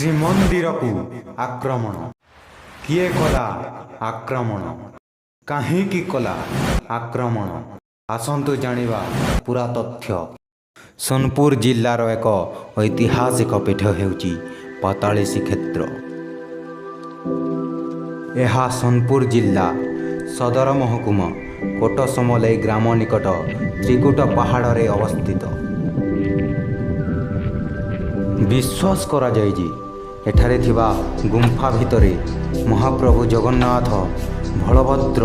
ଶ୍ରୀମନ୍ଦିରକୁ ଆକ୍ରମଣ। କିଏ କଲା ଆକ୍ରମଣ? କାହିଁକି କଲା ଆକ୍ରମଣ? ଆସନ୍ତୁ ଜାଣିବା ପୁରା ତଥ୍ୟ। ସୋନପୁର ଜିଲ୍ଲାର ଏକ ଐତିହାସିକ ପୀଠ ହେଉଛି ପାତାଳୀ ଶ୍ରୀକ୍ଷେତ୍ର। ଏହା ସୋନପୁର ଜିଲ୍ଲା ସଦର ମହକୁମା କୋଟସମଲେଇ ଗ୍ରାମ ନିକଟ ତ୍ରିକୁଟ ପାହାଡ଼ରେ ଅବସ୍ଥିତ। ବିଶ୍ୱାସ କରାଯାଏ ଯେ ଏଠାରେ ଥିବା ଗୁମ୍ଫା ଭିତରେ ମହାପ୍ରଭୁ ଜଗନ୍ନାଥ, ବଳଭଦ୍ର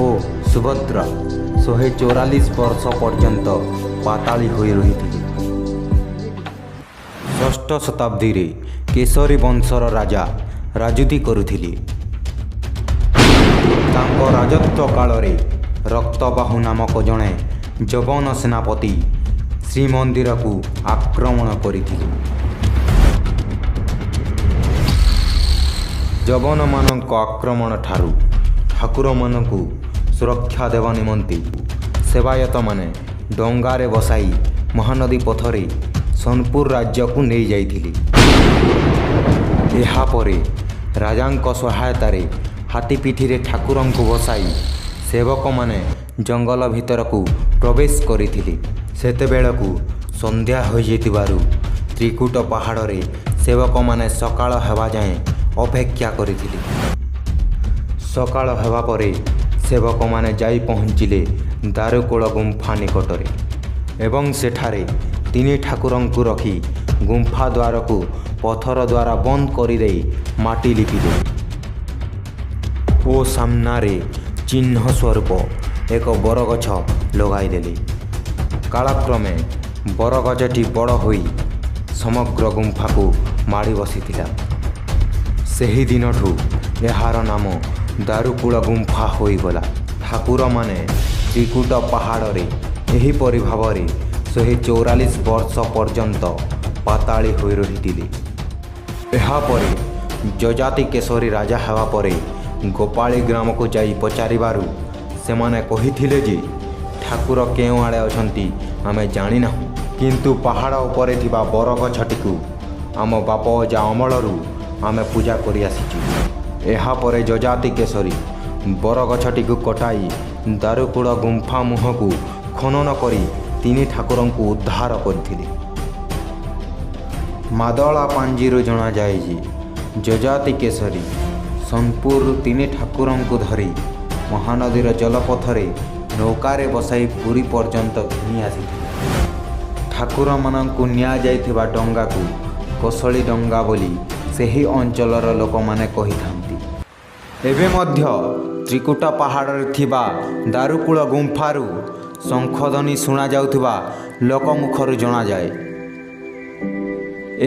ଓ ସୁଭଦ୍ରା 144 ବର୍ଷ ପର୍ଯ୍ୟନ୍ତ ପାତାଳୀ ହୋଇ ରହିଥିଲେ। ଷଷ୍ଠ ଶତାବ୍ଦୀରେ କେଶରୀ ବଂଶର ରାଜା ରାଜୁତି କରୁଥିଲେ। ତାଙ୍କ ରାଜତ୍ୱ କାଳରେ ରକ୍ତବାହୁ ନାମକ ଜଣେ ଯବନ ସେନାପତି ଶ୍ରୀମନ୍ଦିରକୁ ଆକ୍ରମଣ କରିଥିଲେ। ଯବନମାନଙ୍କ ଆକ୍ରମଣଠାରୁ ଠାକୁରମାନଙ୍କୁ ସୁରକ୍ଷା ଦେବା ନିମନ୍ତେ ସେବାୟତମାନେ ଡଙ୍ଗାରେ ବସାଇ ମହାନଦୀ ପଥରେ ସୋନପୁର ରାଜ୍ୟକୁ ନେଇଯାଇଥିଲେ। ଏହାପରେ ରାଜାଙ୍କ ସହାୟତାରେ ହାତୀ ପିଠିରେ ଠାକୁରଙ୍କୁ ବସାଇ ସେବକମାନେ ଜଙ୍ଗଲ ଭିତରକୁ ପ୍ରବେଶ କରିଥିଲେ। ସେତେବେଳକୁ ସନ୍ଧ୍ୟା ହୋଇଯାଇଥିବାରୁ ତ୍ରିକୁଟ ପାହାଡ଼ରେ ସେବକମାନେ ସକାଳ ହେବା ଯାଏଁ ଅପେକ୍ଷା କରିଥିଲେ। ସକାଳ ହେବା ପରେ ସେବକମାନେ ଯାଇ ପହଞ୍ଚିଲେ ଦାରୁକୂଳ ଗୁମ୍ଫା ନିକଟରେ ଏବଂ ସେଠାରେ ତିନି ଠାକୁରଙ୍କୁ ରଖି ଗୁମ୍ଫା ଦ୍ୱାରକୁ ପଥର ଦ୍ୱାରା ବନ୍ଦ କରିଦେଇ ମାଟି ଲିପିଦେଲେ ଓ ସାମ୍ନାରେ ଚିହ୍ନ ସ୍ୱରୂପ ଏକ ବରଗଛ ଲଗାଇଦେଲେ। କାଳକ୍ରମେ ବରଗଛଟି ବଡ଼ ହୋଇ ସମଗ୍ର ଗୁମ୍ଫାକୁ ମାଡ଼ି ବସିଥିଲା। ସେହି ଦିନଠୁ ଏହାର ନାମ ଦାରୁକୂଳ ଗୁମ୍ଫା ହୋଇଗଲା। ଠାକୁରମାନେ ତ୍ରିକୁଟ ପାହାଡ଼ରେ ଏହିପରି ଭାବରେ 144 ବର୍ଷ ପର୍ଯ୍ୟନ୍ତ ପାତାଳୀ ହୋଇ ରହିଥିଲେ। ଏହାପରେ ଯଯାତି କେଶରୀ ରାଜା ହେବା ପରେ ଗୋପାଳୀ ଗ୍ରାମକୁ ଯାଇ ପଚାରିବାରୁ ସେମାନେ କହିଥିଲେ ଯେ ଠାକୁର କେଉଁ ଆଡ଼େ ଅଛନ୍ତି ଆମେ ଜାଣିନାହୁଁ, କିନ୍ତୁ ପାହାଡ଼ ଉପରେ ଥିବା ବରଗଛଟିକୁ ଆମ ବାପ ଅଜା ଅମଳରୁ ଆମେ ପୂଜା କରିଆସିଛୁ। ଏହାପରେ ଯଯାତି କେଶରୀ ବରଗଛଟିକୁ କଟାଇ ଦାରୁକୂଳ ଗୁମ୍ଫା ମୁହଁକୁ ଖନନ କରି ତିନି ଠାକୁରଙ୍କୁ ଉଦ୍ଧାର କରିଥିଲେ। ମାଦଳା ପାଞ୍ଜିରୁ ଜଣାଯାଏ ଯେ ଯଯାତି କେଶରୀ ସୋନପୁରରୁ ତିନି ଠାକୁରଙ୍କୁ ଧରି ମହାନଦୀର ଜଳପଥରେ ନୌକାରେ ବସାଇ ପୁରୀ ପର୍ଯ୍ୟନ୍ତ ଘେନି ଆସିଥିଲେ। ଠାକୁରମାନଙ୍କୁ ନିଆଯାଇଥିବା ଡଙ୍ଗାକୁ କୋଶଳୀ ଡଙ୍ଗା ବୋଲି ସେହି ଅଞ୍ଚଳର ଲୋକମାନେ କହିଥାନ୍ତି। ଏବେ ମଧ୍ୟ ତ୍ରିକୁଟ ପାହାଡ଼ରେ ଥିବା ଦାରୁକୂଳ ଗୁମ୍ଫାରୁ ଶଙ୍ଖଧ୍ୱନି ଶୁଣାଯାଉଥିବା ଲୋକମୁଖରୁ ଜଣାଯାଏ।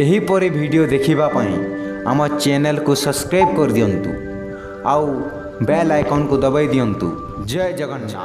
ଏହିପରି ଭିଡ଼ିଓ ଦେଖିବା ପାଇଁ ଆମ ଚ୍ୟାନେଲକୁ ସବସ୍କ୍ରାଇବ୍ କରିଦିଅନ୍ତୁ ଆଉ ବେଲ୍ ଆଇକନ୍କୁ ଦବାଇ ଦିଅନ୍ତୁ। ଜୟ ଜଗନ୍ନାଥ।